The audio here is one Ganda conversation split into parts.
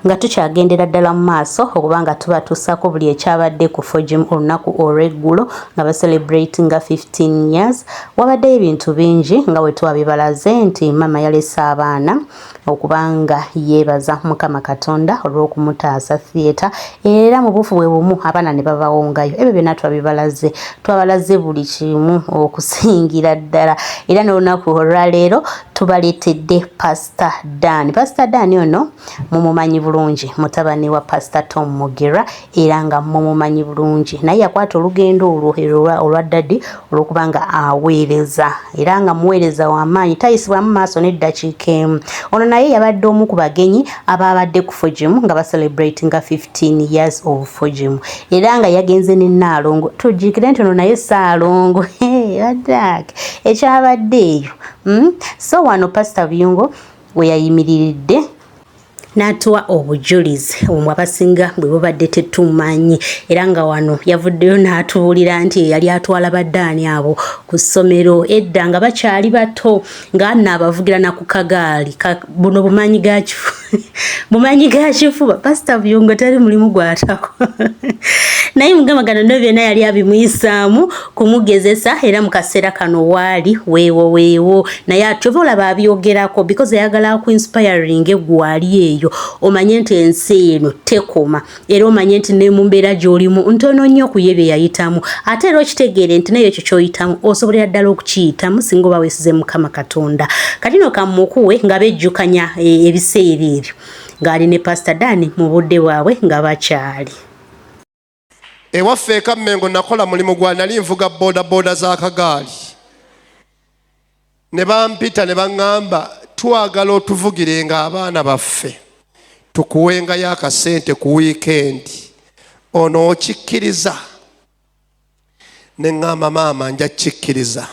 Nga tukyagendera ddala mu maaso okuba nga tubatuusaako buli ekyabadde ku Fojim olunaku olw'eggulo nga bacelebratinga 15 years, wabaddeyo ebintu bingi nga bwe twabibalaze nti maama yalese abaana okuba nga yeebaza Mukama Katonda olw'okumutaasa theatre era mu buufu bwe bumu abaana ne babawongayo. Ebyo byonna twabibalaze, twabalaze buli kimu okusingira ddala era n'olunaku olwaleero tubaleetedde Pastor Dan. Pastor Dan ono mumumanyi bulungi, mutabani wa Pastor Tom Mugira era nga mumumanyi bulungi, naye yakwata olugendo olwo olwa daddy olw'okuba nga aweereza era nga muweereza w'amaanyi, tayisibwamu maaso n'eddakiika emu. Ono naye yabadde omu ku bagenyi abaabadde ku Fojim nga bacelebratinga 15 years of Fojim era nga yagenze ne Nnaalongo. Tujjukire nti ono naye Ssaalongo ekyabadde eyo. So wano Pastor Buyungo we yayimiriridde n'atuwa obujulizi omwo abasinga bwe bubadde tetumanyi, era nga wano yavuddeyo n'atubuulira nti yali atwala baddaani abo ku ssomero edda nga bakyali bato, nga nno abavugira na ku kagaali. Buno bumanyi ga kifu bumanyi ga kifuba. Pasita Buyungo teri mulimu gw'atako naye mugamba gano no byonna yali abimuyisaamu kumugezesa, era mu kaseera kano waali weewo weewo naye ate oba olaba abyogerako because ayagala ku inspiring gwali eyo omanye nti ensi eno tekoma, era omanye nti ne mu mbeera gy'olimu ntono nnyo ku ye bye yayitamu, ate era okitegeere nti naye ekyo ky'oyitamu osobolera ddala okukiyitamu singa oba weesize Mukama Katonda. Kati no kamukuwe nga bejjukanya ebiseera ebyo ng'ali ne Pastor Dan mu budde bwabwe nga bakyali ewaffe eka Mmengo. Nakola mulimu gwa nali nvuga boda boda z'akagaali ne bampita ne baŋŋamba, "Twagala otuvugirenga abaana baffe, tukuwengayo akasente ku wiikendi, ono okikkiriza?" Ne ŋŋamba, "Maama, nja kikkiriza."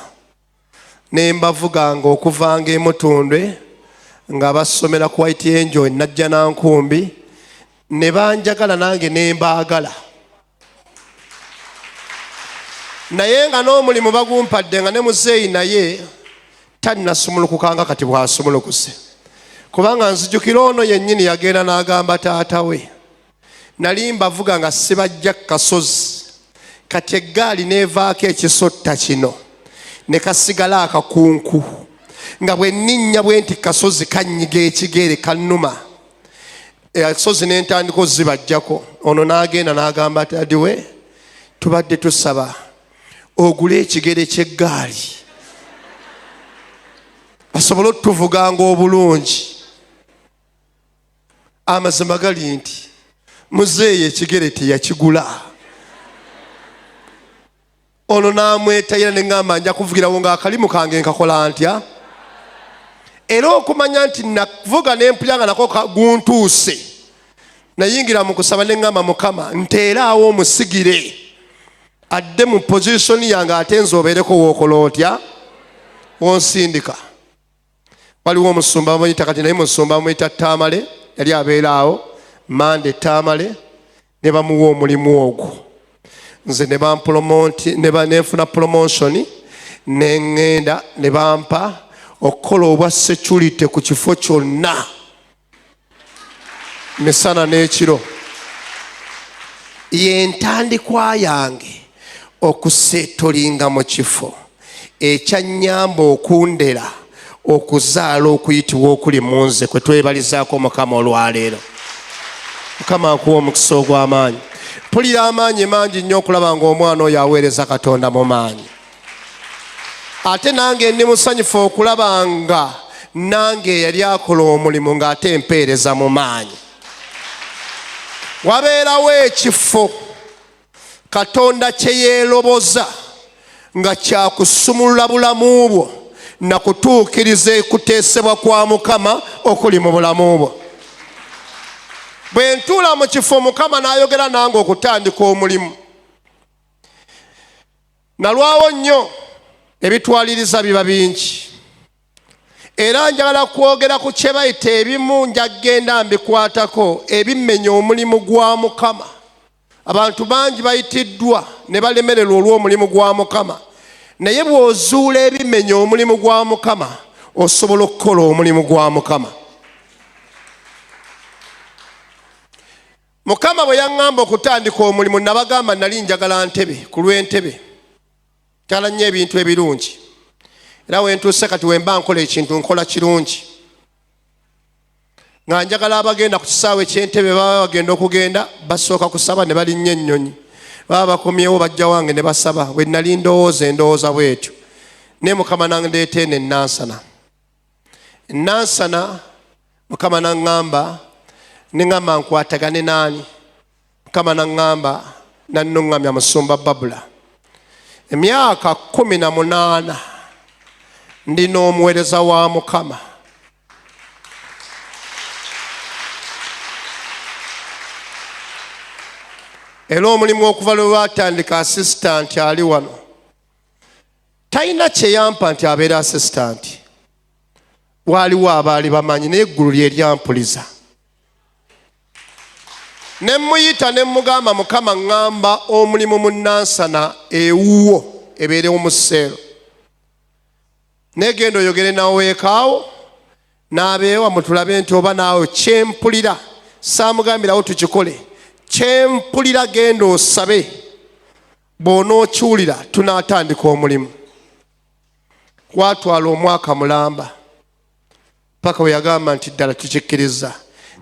Ne mbavuganga okuvanga emutundwe nga basomera ku White Angel Najja Nankumbi, ne banjagala nange ne mbaagala, naye nga n'omulimu bagumpadde nga ne muzeeyi naye tannasumulukukanga kati bw'asumulukuse, kubanga nzijukira ono yennyini yagenda n'agamba taata we nali mbavuga nga sibajja kasozi, kati eggaali neevaako ekisotta kino ne kasigala akakunku, nga bwe nninnya bwe nti kasozi kannyiga ekigere kannuma akasozi, ne ntandika ozibajjako. Ono n'agenda n'agamba ati, "Adiwe tubadde tusaba ogule ekigere ky'eggaali basobole otuvuganga obulungi." Amazima gali nti muzeeyi ekigere teyakigula, ono n'amwetayira. Ne ŋŋamba, "Nja kuvugirawo ng'akalimu kange nkakola ntya?" Era okumanya nti navuga nempulya nga nako guntuuse, nayingira mu kusaba ne ŋŋamba, "Mukama, nteeraawo omusigire adde mu position yange, ate nze obeereko wookola otya wonsindika." Waliwo omusumba bamuyita kati naye musumba bamuyita Tamale, yali abeera awo Mande Tamale, ne bamuwa omulimu ogwo, nze ne bampromote, nenfuna promotion ne ŋŋenda ne bampa okukola obwa security ku kifo kyonna misana n'ekiro. Yentandikwa yange okusettlinga mu kifo ekyannyamba okundera okuzaala okuyitibwa okuli mu nze kwe twebalizaako Mukama olwaleero. Mukama akuwa omukisa ogw'amaanyi. Mpulira amaanyi mangi nnyo okulaba ng'omwana oyo aweereza Katonda mu maanyi, ate nange ndi musanyufu okulaba nga nange eyali akola omulimu ng'ate mpeereza mu maanyi. Wabeerawo ekifo Katonda kye yeeroboza nga kyakusumulula bulamu bwo nakutuukiriza ekuteesebwa kwa Mukama okuli mu bulamu bwo. Bwe ntuula mu kifo Mukama n'ayogera nange okutandika omulimu, nalwawo nnyo, ebitwaliriza biba bingi, era njagala kwogera ku kye bayita ebimu njagenda mbikwatako ebimenya omulimu gwa Mukama. Abantu bangi bayitiddwa ne balemererwa olw'omulimu gwa Mukama, naye bw'ozuula ebimenya omulimu gwa Mukama, osobola okukola omulimu gwa Mukama. Mukama bwe yaŋŋamba okutandika omulimu, nabagamba nali njagala ntebe ku lw'entebe, njagala nnyo ebintu ebirungi, era wentuuse kati wemba nkola ekintu nkola kirungi, nga njagala abagenda ku kisaawe ky'entebe baba bagenda okugenda basooka kusaba ne balinnya ennyonyi, baba bakomyewo bajja wange ne basaba. Bwe nali ndowooza endowooza bwetyo, naye Mukama nandeeta eno enansana enansana Mukama naŋŋamba, ne ŋŋamba nkwatagane naani? Mukama naŋŋamba nannuŋŋamya musumba Babula. Emyaka 18 ndi n'omuweereza wa Mukama. Era omulimu okuva lwe lwatandika, assistant ali wano talina kye yampa nti abeera assistant. Waaliwo abaali bamanyi, naye eggulu lye lyampuliza. Ne mmuyita ne mmugamba, Mukama ŋŋamba omulimu mu Nansana ewuwo ebeerewo mu seero, naye genda oyogere naweekaawo n'abeewa mutulabe nti oba naawe kyempulira. Saamugambirawo tukikole, kyempulira genda osabe, bw'onookiwulira tunaatandika omulimu. Kwatwala omwaka mulamba paka we yagamba nti ddala tukikkiriza.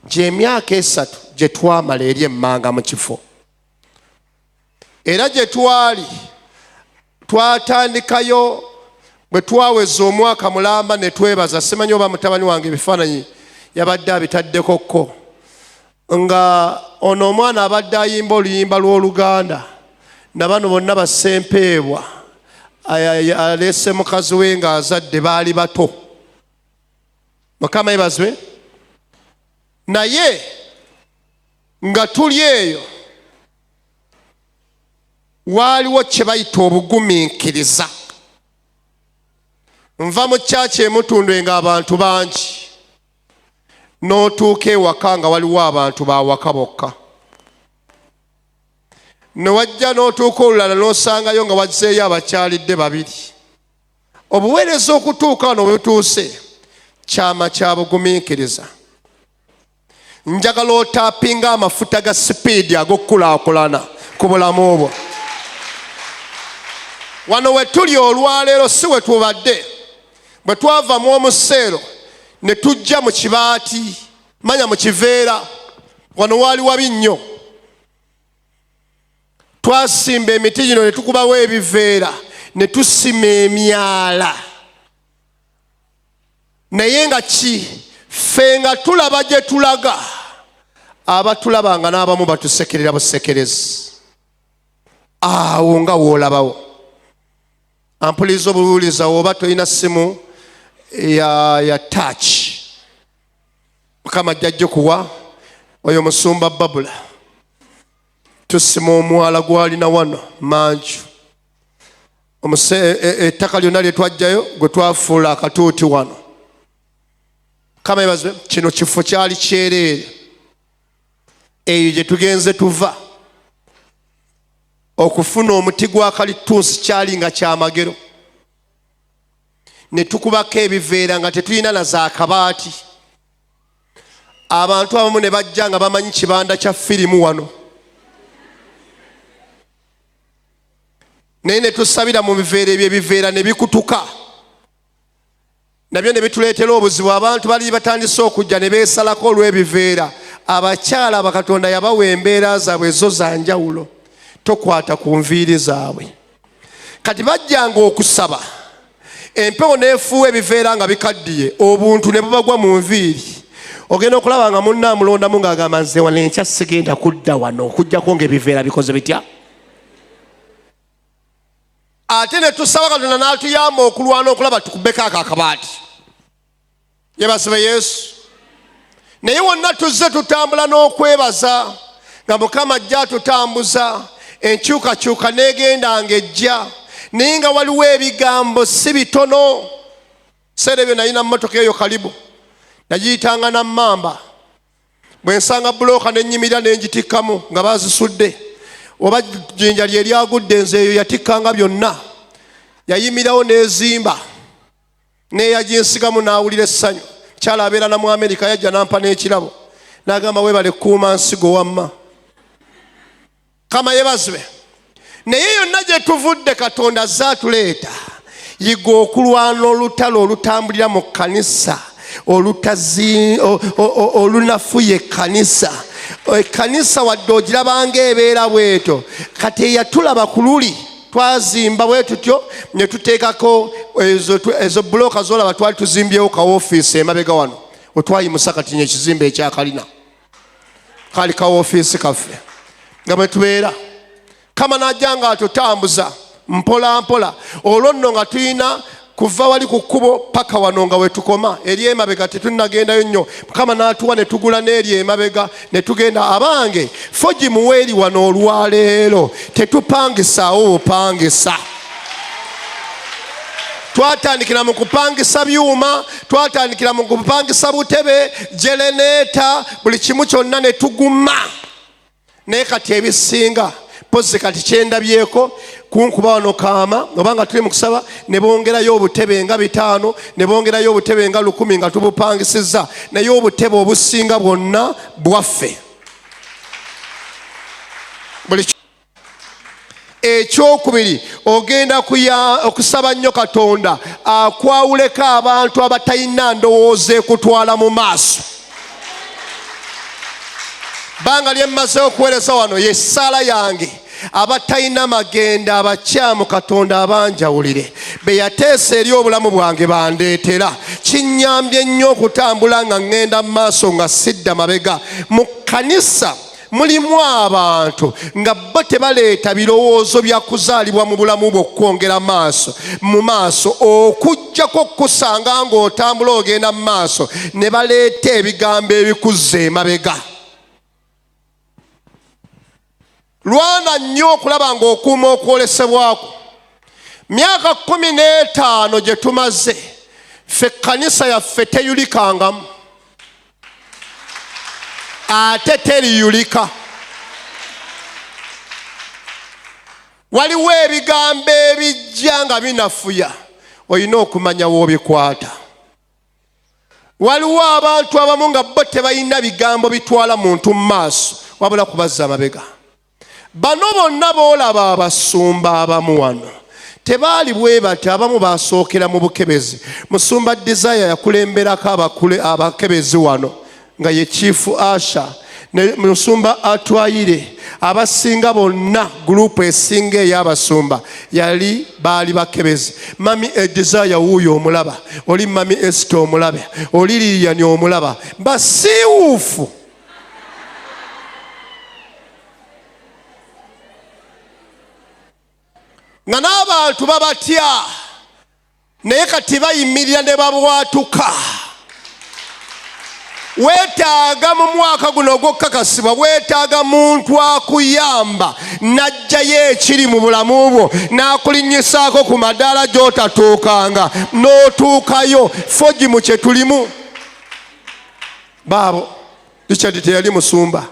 Gy'emyaka 3 gye twamala eri emmanga mu kifo era gye twali twatandikayo. Bwe twaweza omwaka mulamba ne twebaza. Simanyi oba mutabani wange ebifaananyi yabadde abitaddeko ko, nga ono omwana abadde ayimba oluyimba lw'Oluganda na bano bonna basempeebwa aleese mukazi we ng'azadde, baali bato. Mukama yebazwe. Naye nga tuli eyo, waaliwo kye bayita obugumiikiriza. Nva mu kyaki emutundwe nga abantu bangi, n'otuuka ewaka nga waliwo abantu bawaka bokka, ne wajja n'otuuka olulala n'osangayo nga wazzeeyo abakyalidde babiri. Obuweereza okutuuka wano bwe butuuse kyama kya bugumiikiriza. Njagala otaapinga amafuta ga sipiidi ag'okukulaakulana ku bulamu bwo. Wano we tuli olwaleero si we tubadde bwe twava mu omuseero ne tujja mu kibaati, manya mu kiveera. Wano waali wabi nnyo. Twasimba emiti gino ne tukubawo ebiveera ne tusima emyala, naye nga ki ffe nga tulaba gye tulaga, abatulaba nga n'abamu batusekerera busekerezi. Awo nga woolabawo ampuliza obuwuliza, oba tolina simu ya touch, Mukama ajja kuwa oyo musumba Babula. Tusima omwala gwalina wano manju, ettaka lyonna lye twajjayo gwe twafuula akatuuti wano. Mukama yebazibwe. Kino kifo kyali kyereere. Eyo gye tugenze tuva okufuna omuti gwa kalitunsi kyali nga kyamagero, ne tukubako ebiveera nga tetulina na za kabaati. Abantu abamu ne bajja nga bamanyi kibanda kya firimu wano, naye ne tusabira mu biveera ebyo, ebiveera ne bikutuka nabyo ne bituleetera obuzibu. Abantu bali batandise okujja ne beesalako olw'ebiveera. Abakyala Bakatonda yabawa embeera zaabwe ezo za njawulo, tokwata ku nviiri zaabwe. Kati bajjanga okusaba, empewo n'efuuwa ebiveera nga bikaddiye, obuntu ne bubagwa mu nviiri. Ogenda okulaba nga munna amulondamu ng'agamba, nze wano enkya sigenda kudda wano okugjako ng'ebiveera bikoze bitya. Ate ne tusaba Katonda n'atuyamba okulwana okulaba tukubeko ako akabaati. Yebasibe Yesu. Naye wonna tuzze tutambula n'okwebaza nga Mukama ajja atutambuza, enkyukakyuka n'egenda ng'ejja, naye nga waliwo ebigambo si bitono. Seera ebyo nalina mmotoka eyo kalibu nagiyitanga na mmamba, bwe nsanga bulooka ne nnyimirira ne ngitikkamu nga bazisudde, oba jjinja lye lyagudde, nze eyo yatikkanga byonna, yayimirirawo n'ezimba n'eyaginsigamu n'awulira essanyu. Kyala abeera na mu Amerika, yajja n'ampa n'ekirabo n'agamba, weebale kukuuma nsigo wamma. Kama yebazibwe. Naye yonna gye tuvudde Katonda azze atuleeta. Yiga okulwana olutalo olutambulira mu kkanisa, olunafuya ekkanisa. Ekkanisa wadde ogirabanga ebeera bwetyo, kati eyatulaba ku luli twazimba bwe tutyo ne tuteekako ezo bulooka z'olaba, twali tuzimbyewo ka ofiisi emabega wano wetwayimusa kati ekizimbe ekyakalina kaali ka ofiisi kaffe nga bwe tubeera. Kama n'ajja nga atutambuza mpola mpola, olwo nno nga tulina kuva wali ku kkubo paka wano nga wetukoma eri emabega tetunnagendayo nnyo. Mukama n'atuwa ne tugula n'eri emabega ne tugenda. Abange, fogi muweeri wano olwaleero tetupangisaawo bupangisa. Twatandikira mu kupangisa byuma, twatandikira mu kupangisa butebe, jereneeta, buli kimu kyonna ne tuguma. Naye kati ebisinga mpozi kati kyendabyeko kunkuba wano kaama, oba nga tuli mu kusaba ne bongerayo obutebe nga 500, ne bongerayo obutebe nga 1000 nga tubupangisizza, naye obutebe obusinga bwonna bwaffe. Buli ekyokubiri, ogenda okusaba nnyo Katonda akwawuleko abantu abatalina ndowooza ekutwala mu maaso. Bbanga lye mmaze okuweereza wano ye ssaala yange, abatalina magenda abakyamu Katonda abanjawulire, be yateesa eri obulamu bwange bandeetera. Kinnyambye nnyo okutambula nga ŋŋenda mu maaso nga sidda mabega. Mu kkanisa mulimu abantu nga bo tebaleeta birowoozo bya kuzaalibwa mu bulamu bwo okwongera maaso mu maaso, okuggyako okukusanga ng'otambula ogenda mu maaso ne baleeta ebigambo ebikuzza emabega. Lwana nnyo okulaba ng'okuuma okwolesebwako. Myaka 15 gye tumaze ffe ekkanisa yaffe teyulikangamu, ate teriyulika. Waliwo ebigambo ebijja nga binafuya, olina okumanya w'obikwata. Waliwo abantu abamu nga bo tebalina bigambo bitwala muntu mu maaso, wabula kubazza amabega. Bano bonna b'olaba abasumba abamu wano tebaali bwe batyo, abamu basookera mu bukebezi. Musumba Desire yakulemberako abakebezi wano nga ye Chief Asha, ne musumba Atwayire. Abasinga bonna gurupu esinga ey'abasumba yali baali bakebezi. Mami Desire wuuyo omulaba, oli Mami Esther omulabe, oli Lilian omulaba, basiiwuufu. Nga n'abantu babatya, naye kati bayimirira ne babwatuka. Weetaaga mu mwaka guno ogw'okukakasibwa, weetaaga muntu akuyamba n'aggyayo ekiri mu bulamu bwo, n'akulinnyisaako ku madaala gy'otatuukanga n'otuukayo. Fogi mu kye tulimu. Baabo Richard teyali musumba,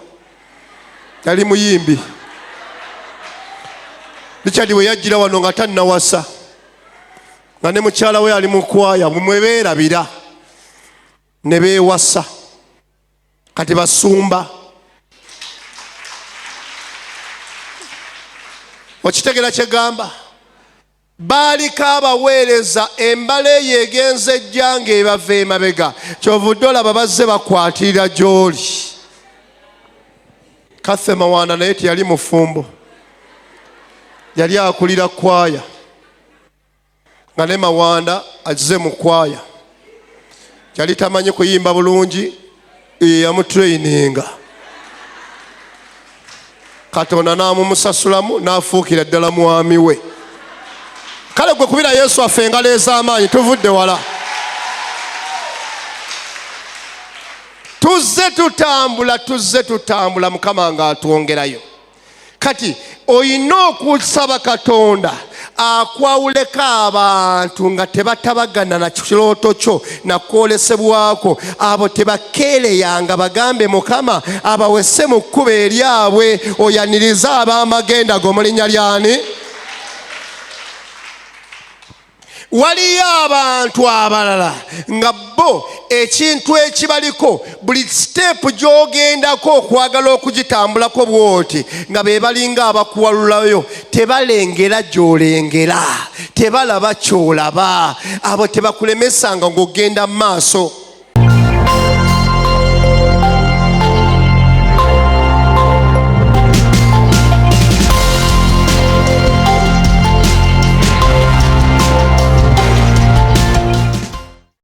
yali muyimbi. Richard we yajjira wano nga tannawasa, nga ne mukyala we ali mu kwaya, mwe beerabira ne beewasa, kati basumba. Okitegera kye gamba? Baaliko abaweereza, embala eyo egenze ejja ng'ebava emabega, kyovudde olaba bazze bakwatirira gy'oli. Kathe Mawana naye teyali mufumbo, yali akulira kwaya, nga ne Mawanda azze mu kwaya, yali tamanyi kuyimba bulungi, ye yamutrayininga. Katonda n'amumusasulamu n'afuukira ddala mwami we. Kale gwe kubira Yesu affe engalo ez'amaanyi, tuvudde wala, tuzze tutambula, tuzze tutambula, Mukama ng'atwongerayo. Kati olina okusaba Katonda akwawuleko abantu nga tebatabagana na kirooto kyo na kwolesebwako. Abo tebakeereyanga, bagambe Mukama abawese mu kkubo eryabwe, oyanirize ab'amagenda go mu linnya lyani? Waliyo abantu abalala nga bo ekintu ekibaliko buli siteepu gy'ogendako okwagala okugitambulako bw'oti nga be balinga abakuwalulayo, tebalengera gy'olengera, tebalaba ky'olaba. Abo tebakulemesanga ng'ogenda mu maaso.